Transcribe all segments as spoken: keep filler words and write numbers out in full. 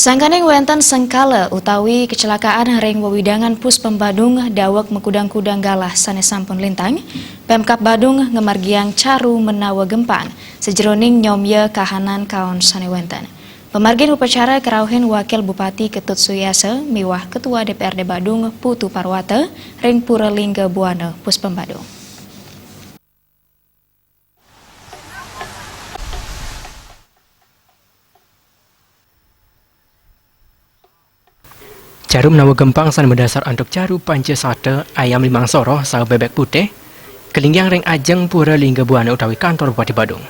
Sangkaning wénten sengkala utawi kecelakaan ring wewidangan Puspem Badung daweg makudang-kudang galah sané sampun lintang, Pemkab Badung ngamargiang caru menawa gempang sajeroning nyomya kahanan kaon sané wénten. Pamargin upacara karauhin Wakil Bupati Ketut Suyasa miwah Ketua D P R D Badung Putu Parwata ring Pura Lingga Buana Puspem Badung. Caru menawa gempang sané madasar antuk caru Pancasata, ayam limang soroh, saha bébék putih, kalinggiang ring ajeng Pura Lingga Buana utawi kantor Bupati Badung.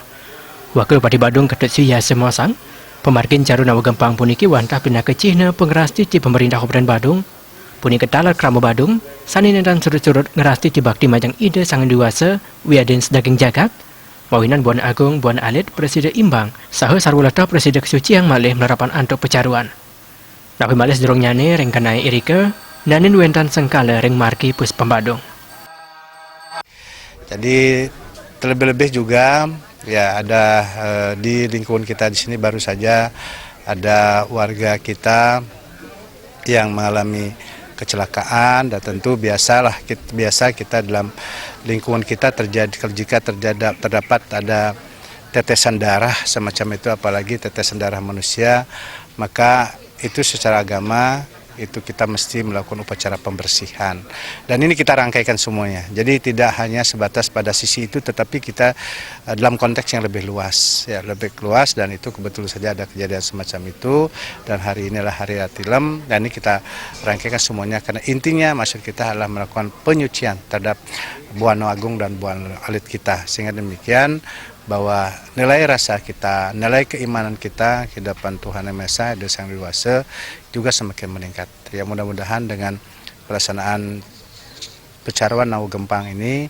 Wakil Bupati Badung Ketut Suyasa maosang, pamargin caru nawa gempang puniki wantah pinaka cihna pangrastiti Pamrintah Kabupaten Badung, punika taler krama Badung, sané nénten surut-surut ngrastiti bakti majeng Ida Sang Hyang Widhi Wasa, wiadin sadaging jagat, mawinan Buana Agung, Buana Alit, prasida imbang, saha sarwa letah prasida kasuciang malih mlarapan antuk pacaruan. Napi malih sadurungnyané ring kenaé irika, nanin wénten sengkala ring margi Puspem Badung. Jadi, terlebih-lebih juga, ya, ada, eh, di lingkungan kita di sini baru saja ada warga kita yang mengalami kecelakaan, dan tentu biasalah kit-, biasa kita dalam lingkungan kita terjadi, jika terjadi, terdapat ada tetesan darah semacam itu, apalagi tetesan darah manusia, maka itu secara agama itu kita mesti melakukan upacara pembersihan. Dan ini kita rangkaikan semuanya. Jadi tidak hanya sebatas pada sisi itu, tetapi kita, eh, dalam konteks yang lebih luas, ya, lebih luas, dan itu kebetulan saja ada kejadian semacam itu, dan hari inilah hari Atilem, dan ini kita rangkaikan semuanya karena intinya maksud kita adalah melakukan penyucian terhadap Buana Agung dan Buana Alit kita, sehingga demikian bahwa nilai rasa kita, nilai keimanan kita ke hadapan Tuhan Yang Maha Esa, Ida Sang Hyang Widhi Wasa, juga semakin meningkat. Ya, mudah-mudahan dengan pelaksanaan pecaruan nawa gempang ini,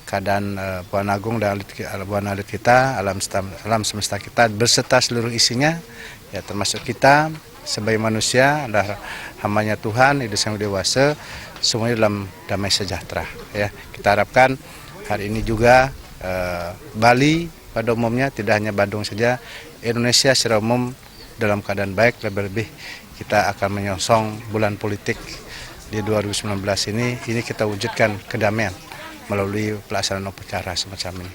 keadaan, eh, Buana Agung dan alit ki-, Buana Alit kita, alam seta-, alam semesta kita beserta seluruh isinya, ya, termasuk kita sebagai manusia, adalah hambanya Tuhan, Ida Sang Hyang Widhi Wasa, semuanya dalam damai sejahtera. Ya, kita harapkan hari ini juga, eh, Bali pada umumnya, tidak hanya Badung saja, Indonesia secara umum dalam keadaan baik, lebih-lebih kita akan menyongsong bulan politik di dua ribu sembilan belas ini. Ini kita wujudkan kedamaian melalui pelaksanaan upacara semacam ini.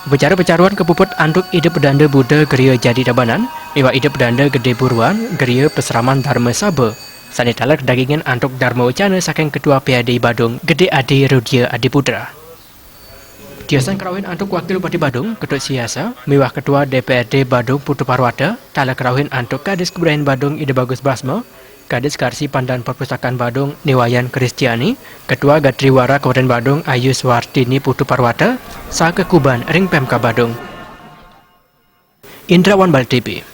Upacara pecaruan kapuput antuk Ida Pedanda Buddha Griya Jadi Tabanan miwah Ida Pedanda Gedé Buruan Griya Pasraman Dharma Sabha, sané taler kadagingan antuk Dharma Wacana saking Ketua P A D I Badung, Gedé Adi Rudya Adiputra. Tiosan karauhin antuk Wakil Bupati Badung, Ketut Suyasa, miwah Ketua D P R D Badung Putu Parwata, taler karauhin antuk Kadis Kebudayaan Badung Ida Bagus Basma, Kadis Karsi Pandan Perpustakaan Badung Ni Wayan Kristiani, Ketua Gatriwara Kabupaten Badung Ayu Suwartini Putu Parwata, saha kakuban ring Pemkab Badung. Indrawan Bali T V.